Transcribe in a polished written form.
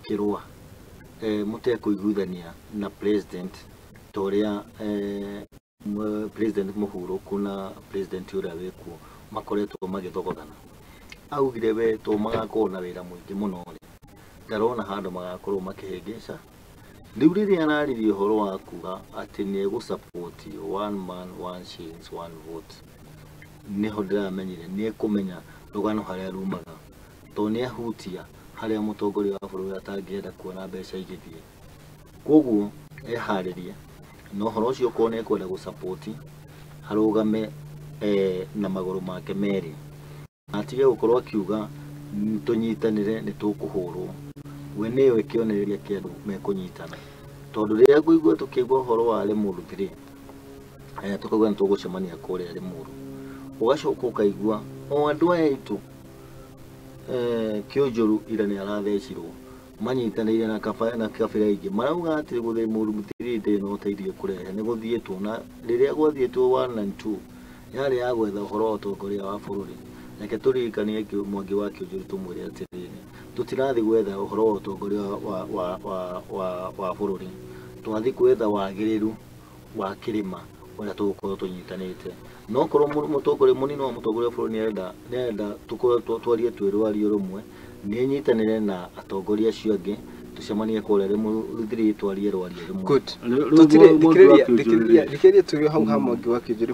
Mũkĩrũa mũtekũiguithania na president ta ũrĩa president mũhurũku na president ũrĩa wĩkuo makoretwo magĩthogothana. Augire we to magakorwo na wĩra mũingĩ mũno rĩ, ndarona handũ magakorwo makĩhĩngĩca. Rĩu rĩrĩa araririe ũhoro wa kuga atĩ nĩ egũ-support one man, one shillings, one vote, nĩho ndĩramenyire nĩ ekũmenya rũgano harĩa rumaga, tondũ nĩ ahutia harĩa mũtongoria wa bũrũri atangĩenda kuona mbeca igĩthiĩ. Koguo eharĩrie na ũhoro ũcio, okorwo nĩ ekwenda gũ-support, arũgame na magũrũ make merĩ, atige gũkorwo akiuga tũnyitanĩre nĩ tũkũhũrwo. We nĩwe kĩonereria kĩa andũ mekũnyitana, tondũ rĩrĩa ngũigua tũkĩigua ũhoro wa Limuru 3, tũkauga nĩ tũgũcemania kũrĩa Limuru, ũgacoka ũkaigua o andũ aya aitũ Kĩũnjũru ira nĩ arathecirwo manyitanĩire na kabira ingĩ, marauga atĩ gũthĩ Limuru 3 ndĩrĩ na ũteithio kũrehe. Nĩ gũthiĩtwo na rĩrĩa gwathiĩtwo 1 and 2 yarĩ ya gwetha ũhoro wa ũtongoria wa bũrũri. Reke tũririkanie Mwangi wa Kĩũnjũru, tũmwĩre atĩrĩrĩ, tũtirathiĩ gwetha ũhoro wa ũtongoria wa bũrũri, twathiĩ gwetha wagĩrĩru wa kĩrĩma ũrĩa tũgũkorwo tũnyitanĩte. No korwo mũtongoria mũnini wa mũtongoria wa bũrũri nĩarenda tũkorwo twarie twĩ rwario rũmwe, nĩanyitanĩre na atongoria acio angĩ, tũcemanie kũrĩa Limuru 3, twarie rwario rũmwe. Good. Rĩu Tũtirĩ Mwangi wa thikĩrĩria Kĩũnjũru thikĩrĩria rĩ, thikĩrĩria, tũrĩ o hau ha Mwangi wa Kĩũnjũru.